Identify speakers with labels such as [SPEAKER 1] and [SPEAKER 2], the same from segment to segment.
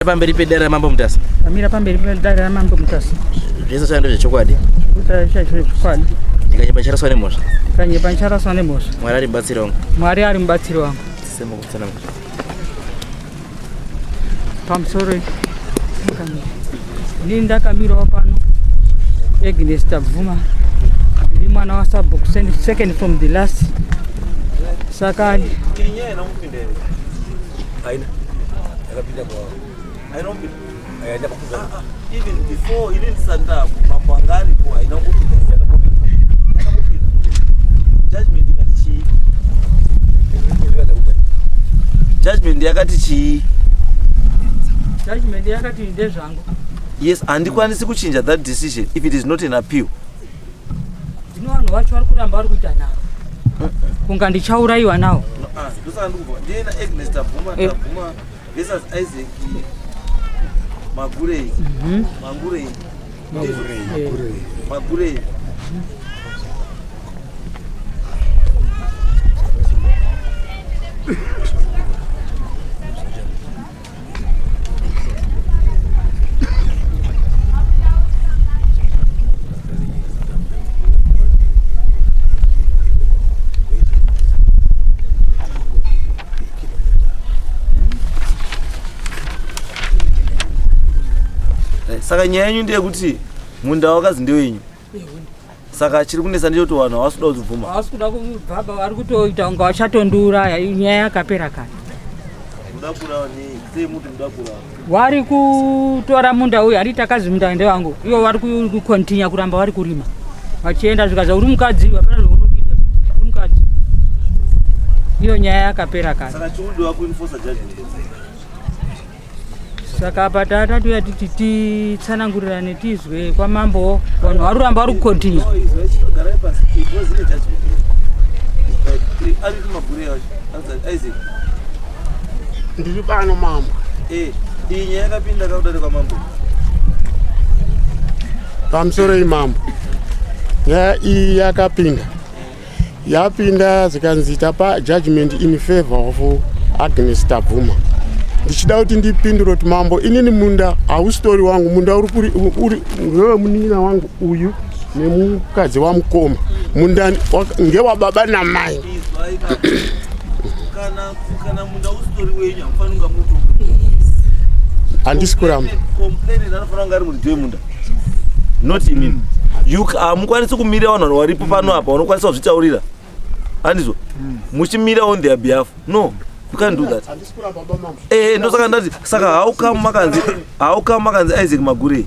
[SPEAKER 1] Pamberi pedare raMambo Mutasa.
[SPEAKER 2] Ndamira pamberi pedare raMambo Mutasa.
[SPEAKER 1] Zvese zvando zvechokwadi.
[SPEAKER 2] Zvekuti zvechokwadi.
[SPEAKER 1] Ndikanyepa ndicharaswa nemhosva.
[SPEAKER 2] Ndikanyepa ndicharaswa nemhosva.
[SPEAKER 1] Mwari ari mubatsiri wangu.
[SPEAKER 2] Mwari ari mubatsiri wangu.
[SPEAKER 1] Sema kutsanangura.
[SPEAKER 2] Pamusoro Ini ndakamirawo pano Agnes Tabvuma ndiri mwana wasabhuku second from the last saka
[SPEAKER 3] Even before ini ndisati ndabva anga aripo haina kupinda judgment ikati chii judgment yakati chii
[SPEAKER 2] judgment yakati ndezvangu
[SPEAKER 3] yes handikwanisi kuchinja that decision if it is not an appeal
[SPEAKER 2] zvino vanhu vacho vari kuramba vari kuita nharo kunga ndichaurayiwa nawo
[SPEAKER 3] ndiyena agnes tabvuma eh. tabvuma versus isaac magurei mhm. magurei magurei Saka nyaya yenyu ndeyekuti munda wakazi ndewenyu. Saka chiri kunetsa ndechekuti vanhu havasi kuda kuzvibvuma.
[SPEAKER 2] Havasi kuda kubvaba, vari kutoita kunga vachatondiuraya. Nyaya yakapera kare.
[SPEAKER 3] Muda kuurawa nei? Sei muti muda kuurawa?
[SPEAKER 2] Vari kutora munda uyu, handiti takazi munda ndewangu. Ivo vari kukontinya kuramba vari kurima. Vachienda zvikaza uri mukadzi, hapana zvaunotiita. Uri mukadzi. Iyo nyaya yakapera kare.
[SPEAKER 3] Saka chikudiwa kuenforcer judgment.
[SPEAKER 2] Saka apa tatouya titi titsanangurirane tizwe kwamambo vanhu vari kuramba vari kukontinya.
[SPEAKER 4] Ndiri pano mambo.
[SPEAKER 3] Eh, iyi nyaya yakapinda kakudare kwamambo.
[SPEAKER 4] Pamusoro iyi mambo. Nyaya iyi yakapinda. Yapinda zikanzi tapa judgment in favor of Agnes Tabvuma. Ndichida kuti ndipindure kuti mambo inini munda hausitori wangu munda uri uri ngewe munin'ina wangu uyu nemukadzi wamukoma munda ngewababa namai.
[SPEAKER 3] Kana kana munda usitori wenyu hamufaniri kunga muto.
[SPEAKER 4] Handisi kuramba.
[SPEAKER 3] Complain anofanira kunga ari muridzi wemunda. Not imimi. You hamukwanisi kumira vanhu varipo pano apa vanokwanisa kuzvitaurira. Handizvo? Muchimira on their behalf. No. You can't do that.
[SPEAKER 4] Handisi kuramba baba mambo.
[SPEAKER 3] Eh, ndosaka ndati saka how come makanzi how come makanzi Isaac Magurei?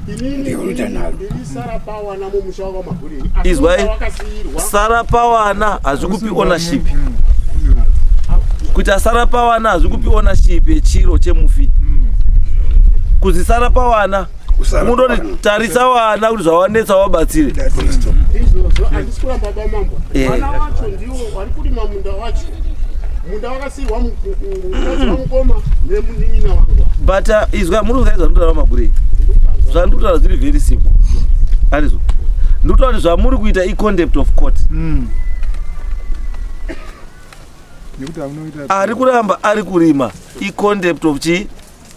[SPEAKER 4] Inini ndiri Sara Pawana mumusha wakaMagurei. Asi
[SPEAKER 3] Izwai.
[SPEAKER 4] munda wakasiirwa
[SPEAKER 3] Sara Pawana hazvikupi ownership. Kuita Sara Pawana hazvikupi ownership yechiro chemufi. Kuzi Sara Pawana undoti tarisa wana kuti zvawanetsa wabatsire.
[SPEAKER 4] Izvozvo handisi kuramba baba mambo.
[SPEAKER 3] Eh.
[SPEAKER 4] Vana vacho ndiwo vari kurima munda wacho. Munda wakasiirwa mukadzi wamukoma nemunin'ina wangu.
[SPEAKER 3] But izwa muri kuzaizwa ndikutaura Magurei. Zvandikutaura zviri very simple. Handizvo. Ndikutaura kuti zvamuri kuita i contempt of court.
[SPEAKER 5] Nekuti amunoita
[SPEAKER 3] Ari kuramba ari kurima i contempt of chi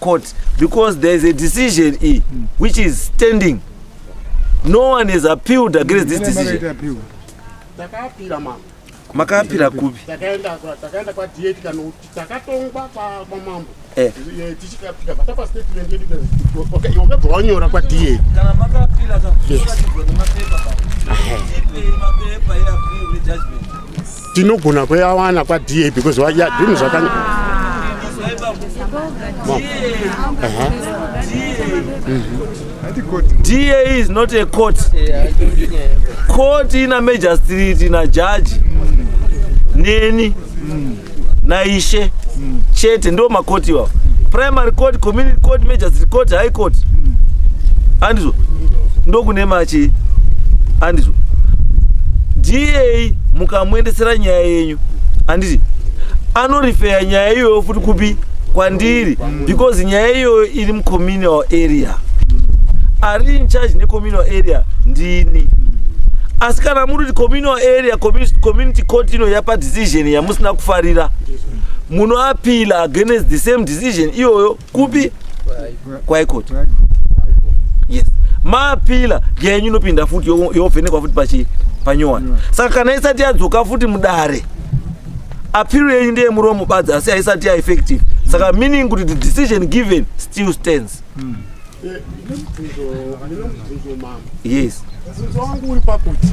[SPEAKER 3] court because there is a decision e which is standing. No one has appealed against this decision.
[SPEAKER 5] Makaita appeal.
[SPEAKER 4] Takaapira mambo.
[SPEAKER 3] Makaapira kupi?
[SPEAKER 4] Takaenda takaenda kwa DA tikanoti takatongwa kwa kwa mambo.
[SPEAKER 3] Eh.
[SPEAKER 4] Eh, tichika tapa statement yedu okay, wakabva wanyora kwa DA.
[SPEAKER 3] Kana makaapira ka
[SPEAKER 4] Yes.
[SPEAKER 3] kuratidzwa nemapepa pa. Tipei mapepa eappeal nejudgment.
[SPEAKER 4] Tinogona kuyawana kwa DA because zvinhu zvakanya.
[SPEAKER 3] Izwai baba.
[SPEAKER 4] Aha.
[SPEAKER 5] Hati court.
[SPEAKER 3] DA is not a court. Court ina magistrate na judge. Neni naishe chete ndo makoti iwawo. Primary court, community court, magistrate court, high court. Andizvo ndokune machi. Andizvo DA mukamuendesera nyaya yenyu handiti anorifeya nyaya iyoyo futi kupi kwandiri because nyaya iyoyo iri mucommunal area. Ari in charge necommunal area ndini. Asi kana muri kuti communal area community court ino yapa decision yamusina kufarira, munoappeal against the same decision iyoyo kupi Kuhigh court. Yes, maapila yenyu inopinda futi yovhenekwa futi pachi panyowani. Saka kana isati yadzoka futi mudare, appeal yenyu ndeyemuromo badzi, asi haisati yaeffective. Saka meaning kuti the decision given still stands.
[SPEAKER 4] Ndine mubvunzo, mama.
[SPEAKER 3] Yes.
[SPEAKER 4] Mubvunzo wangu uri pakuti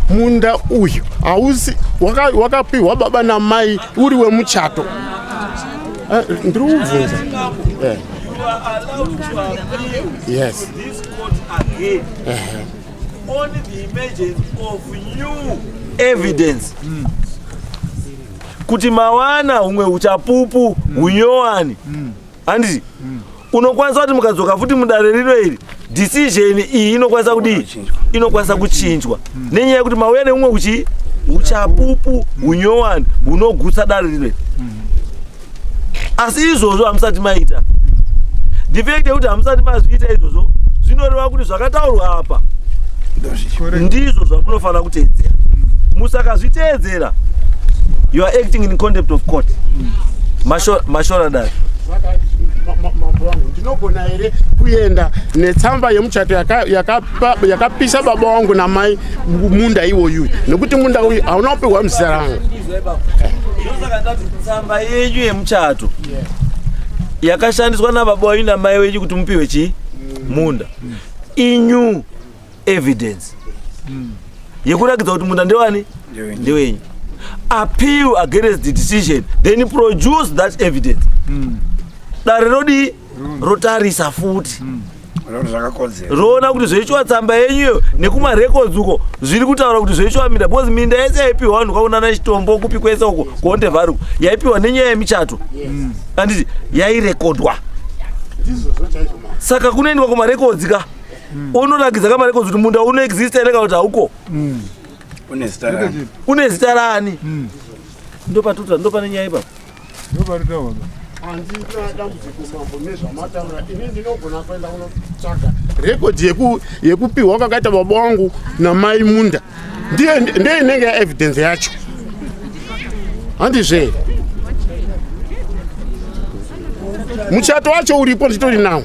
[SPEAKER 4] munda uyu hausi wakapiwa baba namai uri wemuchato. Ndiri kubvunza.
[SPEAKER 3] You are allowed to appeal to this court again on the emergence of new evidence, kuti mawana humwe uchapupu hunyowani, handiti? Unokwanisa kuti mukadzoka futi mudare rino iri, decision iyi inokwanisa kudii? Inokwanisa kuchinjwa nenyaya yekuti mauya neumwe uchi uchapupu hunyowani hunogutsa dare rino iri. Asi izvozvo hamusati maita. The fact yekuti hamusati mazviita izvozvo zvinoreva kuti zvakataurwa apa ndizvo zvamunofanira kuteedzera. Musakazviteedzera, you are acting in contempt of court. Mashora dare.
[SPEAKER 4] Saka mambo wangu, ndinogona here kuenda netsamba yemuchato yakapisa baba wangu namai munda iwoyu, nekuti munda uyu hauna kupiwa muzita rangu?
[SPEAKER 3] Ndosaka ndati tsamba yenyu yemuchato yakashandiswa nababa wenyu namai wenyu kuti mupiwe chii? Munda. Inew evidence yekurakidza kuti munda ndewani? Ndewenyu. Appeal against the decision, then produce that evidence. Dare rodii? Rotarisa futi.
[SPEAKER 6] Roti zvakakodzera.
[SPEAKER 3] Roona kuti zvoichiwa tsamba yenyuyo nekumarecords uko zviri kutaura kuti zvoichiwa minda, because minda yese yaipiwa vanhu kwakunana Chitombo, kupi kwese uko kuHonde Valley, yaipiwa nenyaya yemichato, handiti? Yairekodwa.
[SPEAKER 4] Ndizvozvo chaizvo, mama.
[SPEAKER 3] Saka kunoendwa kumarecords ka, unorakidza kamarecords kuti munda unoexista here kana kuti hauko.
[SPEAKER 6] Une zita rani?
[SPEAKER 3] Une zita rani? Ndopatuta, ndopane nyaya ipapo.
[SPEAKER 5] Ndoparitaura.
[SPEAKER 4] Handina dambudziko, mambo, nezvamataura. Ini ndinogona kuenda kunotsvaga rekodhi yekupiwa kwakaita baba wangu namai munda. Ndiyo ndiyo inenge yaevidence yacho, handizve? Muchato wacho uripo, nditori nawo.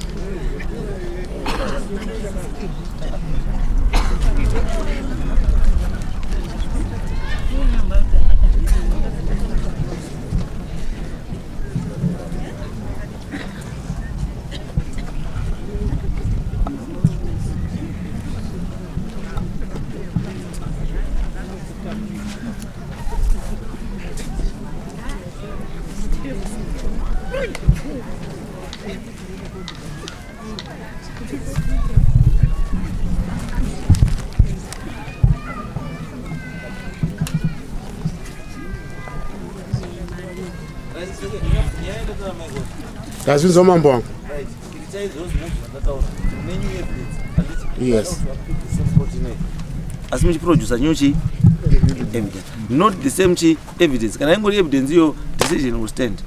[SPEAKER 4] Ndazvinzwa, mambo wangu. Yes.
[SPEAKER 3] Asi muchiproducer new chi evidence, not the same chi evidence. Kana ingori evidence iyo, decision will stand.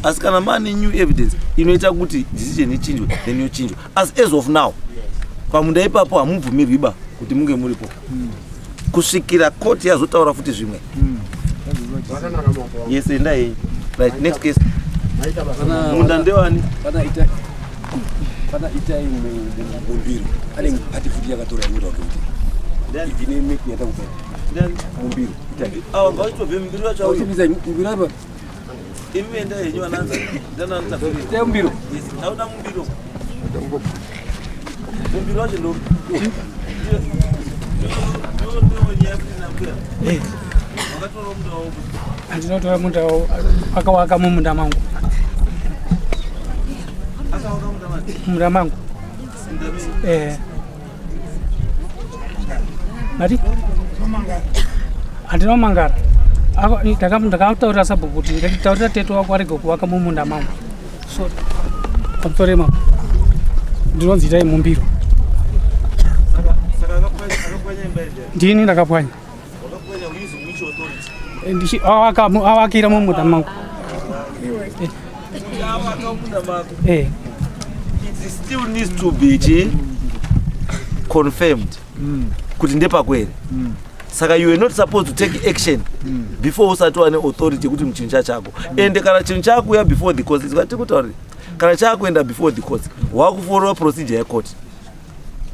[SPEAKER 3] Asi kana mane new evidence inoita kuti decision ichinjwe, then yochinjwa. Asi as of now, pamunda ipapo hamubvumirwi ba kuti munge muripo kusvikira court yazotaura futi zvimwe.
[SPEAKER 4] Zvakanaka, mambo wangu.
[SPEAKER 3] Yes, endai henyu. Right, next case.
[SPEAKER 4] Maita basa.
[SPEAKER 3] Munda ndewani?
[SPEAKER 6] Pana itai Mumbiro ane pati futi yakatora munda wake kuti ine meki yatakupa Mumbiro itai.
[SPEAKER 3] Awa ngauchitobve Mumbiro wacho auyo.
[SPEAKER 6] Auchipinza Mumbiro apa.
[SPEAKER 3] Imi endai henyu, ananza ndananza.
[SPEAKER 6] Itai Mumbiro.
[SPEAKER 3] Yes, tauda Mumbiro. Mumbiro wacho ndo nyaya kuti nambuya wakatora munda wavo.
[SPEAKER 2] Handinotora munda akawaka mumunda mangu.
[SPEAKER 3] Akawaka munda mani?
[SPEAKER 2] Munda mangu.
[SPEAKER 3] Munda menyu?
[SPEAKER 2] Eh. Mati handina kumangara. Ndakataurira sabhuku kuti nditaurira tete wako arege kuvaka mumunda mangu. So pamusoro imapo ndinonzi itai Mumbiro.
[SPEAKER 3] Saka akapwanya imba iri?
[SPEAKER 2] Ndini ndakapwanya.
[SPEAKER 3] Wakapwanya using which authority?
[SPEAKER 2] Awakira mumunda mangu.
[SPEAKER 3] Kuti awaka munda mako?
[SPEAKER 2] Eh.
[SPEAKER 3] It still needs to be chi confirmed kuti ndepakwere. Saka you are not supposed to take action before usati wane authority yekuti muchinhu chachako. Ende kana chinhu chakuya before the court, tiri kutaurira. Kana chaakuenda before the courts, wakufollowa procedure yecourt.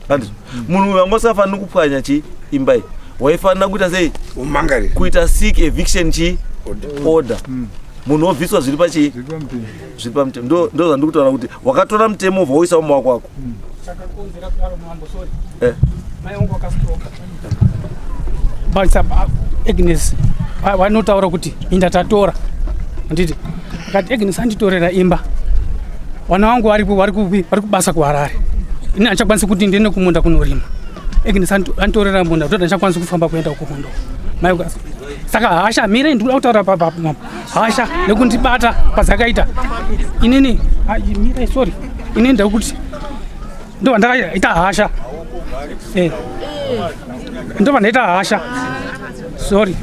[SPEAKER 3] Handizvo? Munhu uyu wanga usingafaniri kupwanya chi imba iyi, waifanira kuita sei?
[SPEAKER 6] Umangarira.
[SPEAKER 3] Kuita seek eviction chi order, munhu wobviswa zviri pachii?
[SPEAKER 5] Zviri pamutemo.
[SPEAKER 3] Zviri pamutemo. Ndo zvandiri kutaura kuti wakatora mutemo ubva woisa mumaoko ako.
[SPEAKER 7] Chakakonzera kudaro, mambo, sorry. Mai vangu vakastroka. Agnes vanotaura kuti inda tatora, handiti? Akati Agnes anditorera imba, vana vangu varipo, vari kupi? Vari kubasa kuHarare. Ini handichakwanisi kuti ndiende kumunda kunorima. Agnes anditorera munda, kutoti handichakwanisi kufamba kuenda kumunda. Mai saka hasha, mire, ndikuda kutaura papapo. Hasha nekundibata padzakaita inini, ai, mire, sorry, inini ndakuti ndobva ndakaita hasha. Ndobva ndaita hasha, sorry,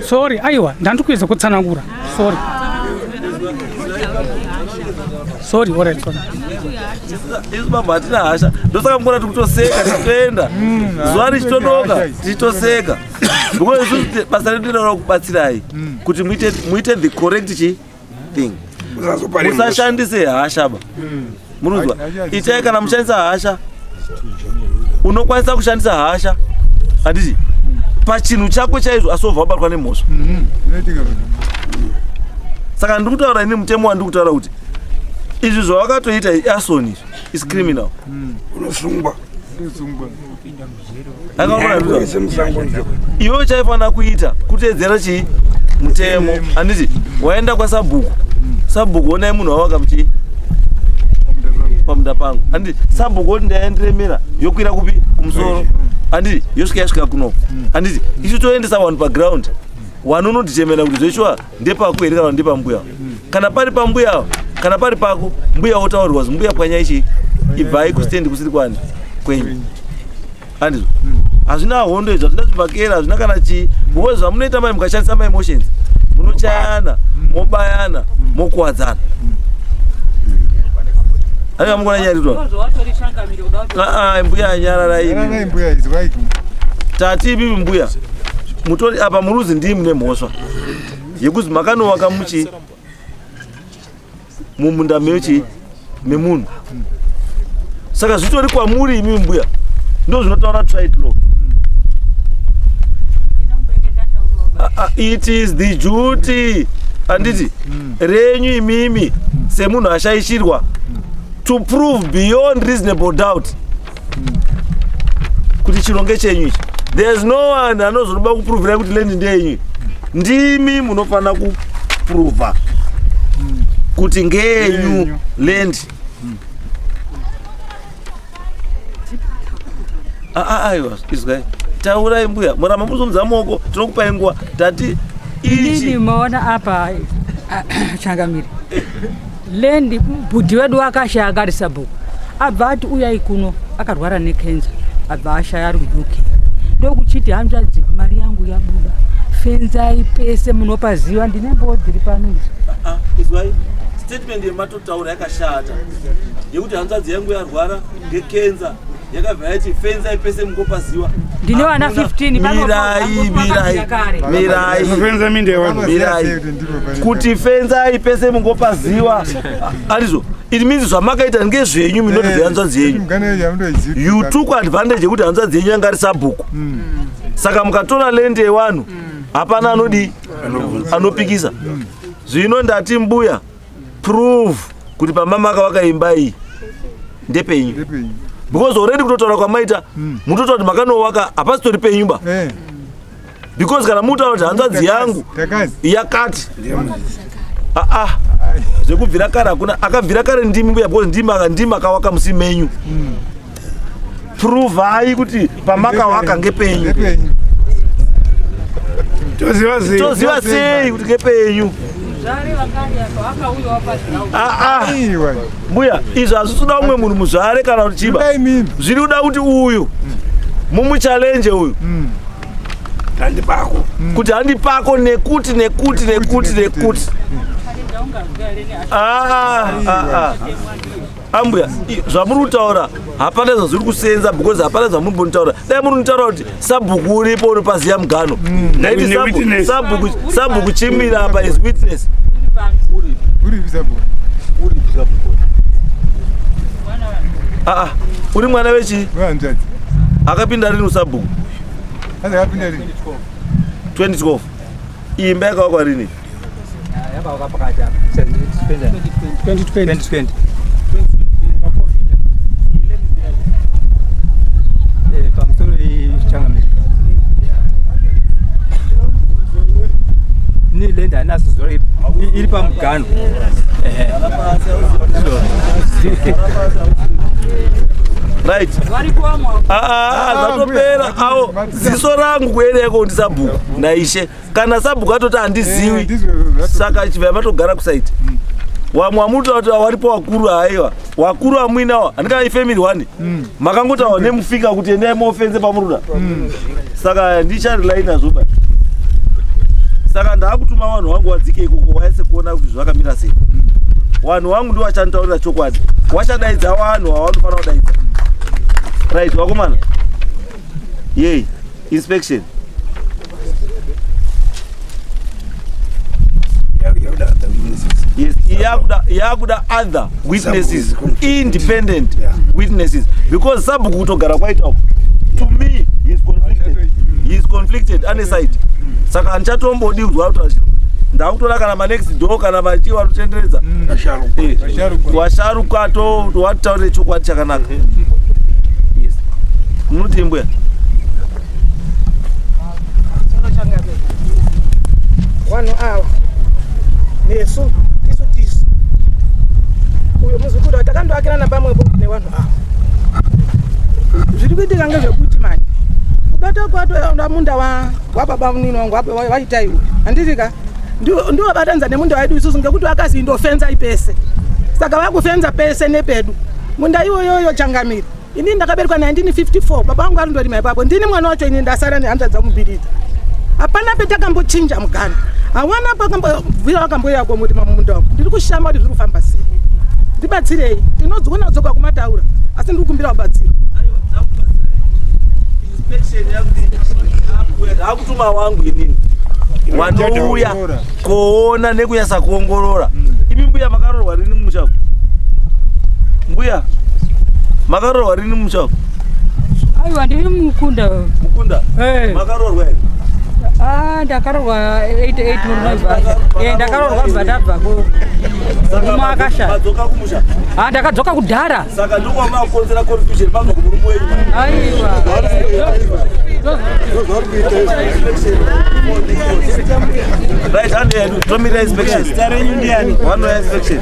[SPEAKER 7] sorry, aiwa, ndandikuedza kutsanangura. Sorry, sorry, alright, sorry.
[SPEAKER 3] Isu baba hatina hasha, ndosaka mukona tikutoseka tichitoenda, zuva richitodoka tichitoseka, because isusu basa redu rinoda kubatsirai kuti muite the correct chi thing.
[SPEAKER 6] Usazopare mhosva.
[SPEAKER 3] Musashandise hasha ba, munonzwa?
[SPEAKER 5] Hasha
[SPEAKER 3] Itai, kana mushandisa hasha, unokwanisa kushandisa hasha, handiti, pachinhu chako chaizvo, asi wobva wabatwa nemhosva.
[SPEAKER 5] Zvinoitika.
[SPEAKER 3] Saka ndiri kutaura ini mutemo wandiri kutaura kuti izvi zvawakatoita iarson, izvi is criminal.
[SPEAKER 6] Unosungwa.
[SPEAKER 5] Tosungwa.
[SPEAKER 3] Akaona?
[SPEAKER 6] Wese musango nje.
[SPEAKER 3] Iwe chaifanira kuita kuteedzera chii? Mutemo, handiti? Waenda kwasabhuku, sabhuku, onai munhu wawaka muchii pamunda pangu, handiti? Sabhuku oti ndaendiremera, yokwira kupi? Kumusoro, handiti? Yosvika, yasvika kunoko, handiti? Isu toendesa vanhu paground, vanhu unotichemera kuti zveshuwa ndepako here kana ndepambuya. Kana pari pambuya, kana pari pako mbuya, wotaurirwa zi mbuya pwanyai chii, ibvai kustendi kusiri kwani kwenyu, handizvo? Hazvina hondo izvo, hazvina zvibhakera, hazvina kana chii, because zvamunoita mai, mukashandisa maemotions munochayana, mobayana, mokuwadzana. Anga mukona nyaya
[SPEAKER 2] Zvawatori changamire kuda kuti
[SPEAKER 3] aa, mbuya, nyararai.
[SPEAKER 5] Nyararai mbuya, izwai.
[SPEAKER 3] Tati ibibi mbuya, mutori apa muruzi, ndii mune mhosva yekuzi makanowaka muchi mumunda mechi memunhu. Saka zvitori kwamuri imi mbuya, ndo zvinotaura trite law. Ah, ah, it is the duty, handiti, renyu imimi semunhu ashaishirwa to prove beyond reasonable doubt kuti chiro ngechenyu ichi. There is no one anozonoba kuprovhirai kuti land ndeyenyu. Ndimi munofanira kuprova kuti ngeyenyu land. Ah, ah, aiwa, izwai, taurai mbuya, muramba muzomudza maoko, tinokupai nguva, tati
[SPEAKER 2] Inini
[SPEAKER 3] ichi
[SPEAKER 2] maona apa, changamire, land bhudhi wedu akashaya, akari sabhuku, abva ati uyai kuno, akarwara nekenza, abva ashaya ari kuUK. Ndokuchiti hanzvadzi, mari yangu yabuda, fenzai pese munopaziva, ndine mboo dziri pano idzi.
[SPEAKER 3] Ah, izwai, statement yematotaura yakashata yekuti hanzvadzi yangu yarwara ngekenza, yakabva yati fenzai pese mungopaziwa.
[SPEAKER 2] Ndine vana 15 pano.
[SPEAKER 3] Mirai, mirai,
[SPEAKER 2] kare.
[SPEAKER 3] mirai.
[SPEAKER 6] Fenza minda yevanhu.
[SPEAKER 3] Mirai. Kuti fenzai pese mungopaziwa, andizvo? It means zvamakaita ngezvenyu, minoti zvehanzvadzi yenyu. You took advantage yekuti hanzvadzi yenyu yanga ari sabhuku, saka mukatora land yevanhu, hapana anodii, anopikisa. Zvino ndati mbuya, prove kuti pamamaka vakaimba iyi ndepenyu, because already kutotaura kwamaita mutotaura kuti makanowaka hapasitori penyumba, because kana mutaura kuti hanzvadzi yangu yakati aa, zvekubvira kare hakuna akabvira kare, ndimi mbuya, because ndimi akawaka musi menyu. Provai kuti pamakawaka ngepenyu.
[SPEAKER 6] Toziva sei?
[SPEAKER 3] Toziva sei kuti ngepenyu?
[SPEAKER 2] Muzvare vakari apa vakauyawo paground.
[SPEAKER 3] Aa, mbuya, izvi hazvisi kuda umwe munhu muzvare kana kuti chiba, zviri kuda kuti uyu mumuchallenge uyu.
[SPEAKER 6] Handi pako.
[SPEAKER 3] Kuti handi pako nekuti nekuti nekuti nekuti. Ah, ah, ah. Ambuya, zvamuri kutaura hapana zvazviri kusenza, because hapana zvamuri mbonitaura. Dai muri kutaura kuti sabhuku uripo, uri paziya mugano, ndaiti
[SPEAKER 6] Witness.
[SPEAKER 3] sabhuku chimira apa is witness.
[SPEAKER 2] pano.
[SPEAKER 5] Uripi sabhuku?
[SPEAKER 6] Uripi sabhuku?
[SPEAKER 3] Aa, uri mwana wechi?
[SPEAKER 5] Wehanzvadzi.
[SPEAKER 3] Akapinda rini usabhuku?
[SPEAKER 5] Akapinda rini?
[SPEAKER 3] 2012. Iyi imba yakavakwa rini?
[SPEAKER 8] Yakavakwa pakati apa.
[SPEAKER 7] 2020.
[SPEAKER 8] 2020. Pamusoro ichangamire. Ni land hainaso zuva iri pamugano.
[SPEAKER 3] Right. Zvatopera awo ziso rangu kuereko ndisabhuku naishe. Kana sabhuku atoti handiziwi saka chibva matogara kusaiti. Wamwe wamutoa kuti waripo wakuru haiwa. Wakuru amuinawa handikana ifamily one. Makangotawa nemufika kuti endai mofenze pamuruda. Saka ndicharelai nazvo ba. Saka ndakutuma vanhu vangu vadzike ikoko waise kuona kuti zvakamira sei. Vanhu vangu ndivo vachanditaurira chokwadi. Wachadaidza vanhu vavanofanira kudaidza. Right, vakomana. Yei, inspection. Yes, yakuda other witnesses, independent witnesses, because sabhuku kutogara kwaita uko. To me, he is conflicted. He is conflicted ane side. Saka handichatombodi kuzwa kutaura chiro. Ndakutora kana manext door kana machiwa kutenderedza. Washaruka to wataure chokwadi chakanaka. Yes. Munoti mbuya.
[SPEAKER 9] Vanhu ava nesu tisu tisu uyo muzukuru takandoakirana pamwepo nevanhu ava. Zviri kuitika ngezvekuti manje kubata kwatoenda munda wababa munini wangu waitai uyu handiti ka ndiwo batanidza nemunda wedu isusu ngekuti wakazi indofenza ipese saka vakufenza pese nepedu munda iwoyoyo changamire. Inini ndakaberekwa 1954, baba vangu arindorima ipapo, ndini mwana wacho, ini ndasara nehanzvadzi dzangu mbiri. Hapana petakambochinja mugano, hawana pakambobvira vakamboiya komurima mumunda wangu. Ndiri kushama kuti zviri kufamba sei, ndibatsirei. Tinodziona kudzoka kumataura, asi ndiri kukumbira kubatsiro.
[SPEAKER 3] Ndakutuma wangu inini wanouya kuona nekunyasa kuongorora. Imi mbuya makarorwa rini mumusha? Mbuya makarorwa rini mumusha?
[SPEAKER 2] Aiwa, ndiri mukunda.
[SPEAKER 3] Mukunda? Makarorwa here?
[SPEAKER 2] Ah, ndakarorwa 88. Ndakarorwa bva ndabva kumakasha.
[SPEAKER 3] Madzoka kumusha?
[SPEAKER 2] Ah, ndakadzoka kudhara.
[SPEAKER 3] Saka ndokwamakonzera confusion pabva kumurume wenyu.
[SPEAKER 2] Aiwa.
[SPEAKER 3] Right, hand yedu tomira inspection. Zita renyu ndiani? One way inspection.